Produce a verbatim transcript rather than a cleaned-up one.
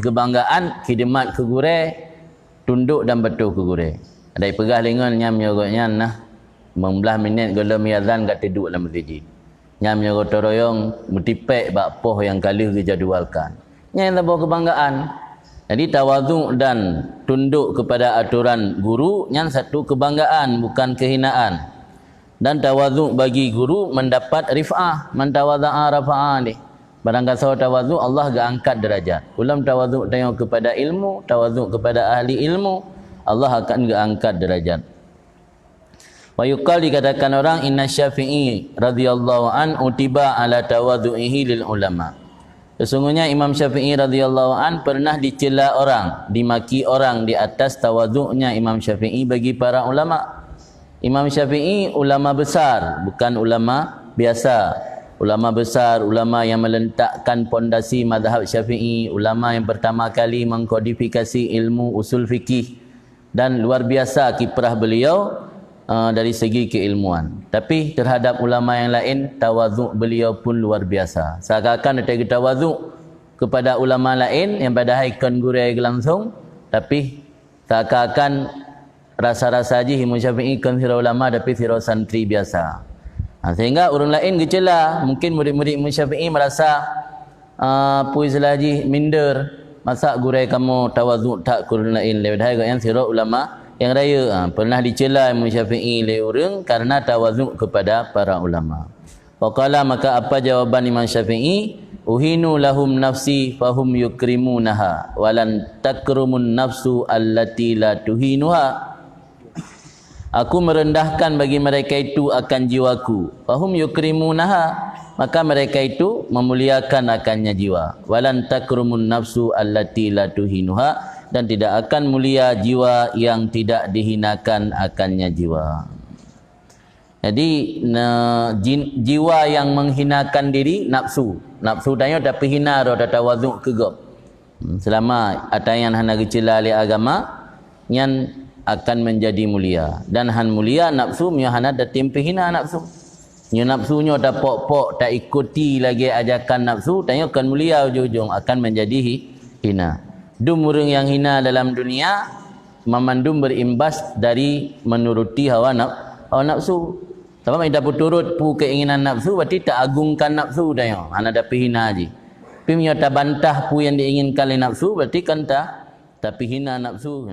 Keubanggaan, khidmat keu gurée, tundok dan patuh keu gurée. Ada ipeugah lé ngon nyan, meunyoe gobnyan na, limong blaih minét gohlom azan ka teuduek lam meuseujid. Nyan meunyoe gotong royong meutipék bak poh nyang ka lheueh geujadwalkan. Nyan saboh keubanggaan. Jadi, tawadhu dan tundok kepada aturan guru, nyan satu keubanggaan, bukan keuhinaan. Dan tawadhu bagi guru mendapat rif'ah, "Man tawadha'a rafa'ah." Barang gasoe tawadhu, Allah geuangkat derajat. Ulôn tawadhu tanyoe kepada ilmu, tawadhu kepada ahli ilmu, Allah akan geuangkat derajat. Wa yuqal, dikatakan orang, "Inna Syafi'i radhiyallahu an utiba ala tawadhu'ihi lil ulama." Sesungguhnya Imam Syafi'i radhiyallahu an pernah dicela orang, dimaki orang di atas tawadhu'nya Imam Syafi'i bagi para ulama. Imam Syafi'i ulama besar, bukan ulama biasa. Ulama besar, ulama yang meletakkan pondasi mazhab Syafi'i, ulama yang pertama kali mengkodifikasi ilmu usul fikih, dan luar biasa kiprah beliau, eh, dari segi keilmuan. Tapi terhadap ulama yang lain, tawadhu beliau pun luar biasa. Seakan-akan watée geutawadhu kepada ulama lain nyang padahai kon gurée geuh langsung, tapi seakan-akan rasa-rasa jih Imam Syafi'i kon sidroe ulama, tapi sidroe santri biasa. Ha, sehingga ureuëng lain geucela, mungkin murid-murid Imam Syafi'i merasa, ah, peue istilah jih, minder. "Masa gurée kamoe tawadhu that keu ureuëng laén, lé padahai gobnyan sidroe ulama nyang rayeuk." Ha, pernah dicela Imam Syafi'i lé ureuëng karena tawadhu kepada para ulama. Wa qala, maka apa jawaban Imam Syafi'i? "Uhinu lahum nafsi fahum yukrimunaha, walan takrumun nafsu allati la tuhinuha." Aku merendahkan bagi mereka itu akan jiwaku. Fahum yukrimunaha, maka mereka itu memuliakan akannya jiwa. Walan takrumun nafsu allati la tuhinuha, dan tidak akan mulia jiwa yang tidak dihinakan akannya jiwa. Jadi, na-, jin-, jiwa yang menghinakan diri, nafsu. Nafsu tanyoe tapi hina roh, tatawadhu keu gob. Hmm, selama ata nyan hana geucela lé agama, nyan akan menjadi mulia. Dan han mulia nafsu meunyoe hana tatem peuhina nafsu. Nyoe nafsu nyoe tapok-pok, taikuti lagée ajakan nafsu, tanyoe kon mulia, ujong-ujong akan menjadi hi-, hina. Dum ureuëng nyang hina dalam dunia, mamandum berimbas dari menuruti hawa naf-, hawa nafsu. Sabab meunyoe tapeuturot peue keinginan nafsu, berarti taagungkan nafsu tanyoe, hana tapeuhina jih. Tapi meunyoe tabantah peue nyang diinginkan lé nafsu, berarti kan ta-, tapeuhina nafsu.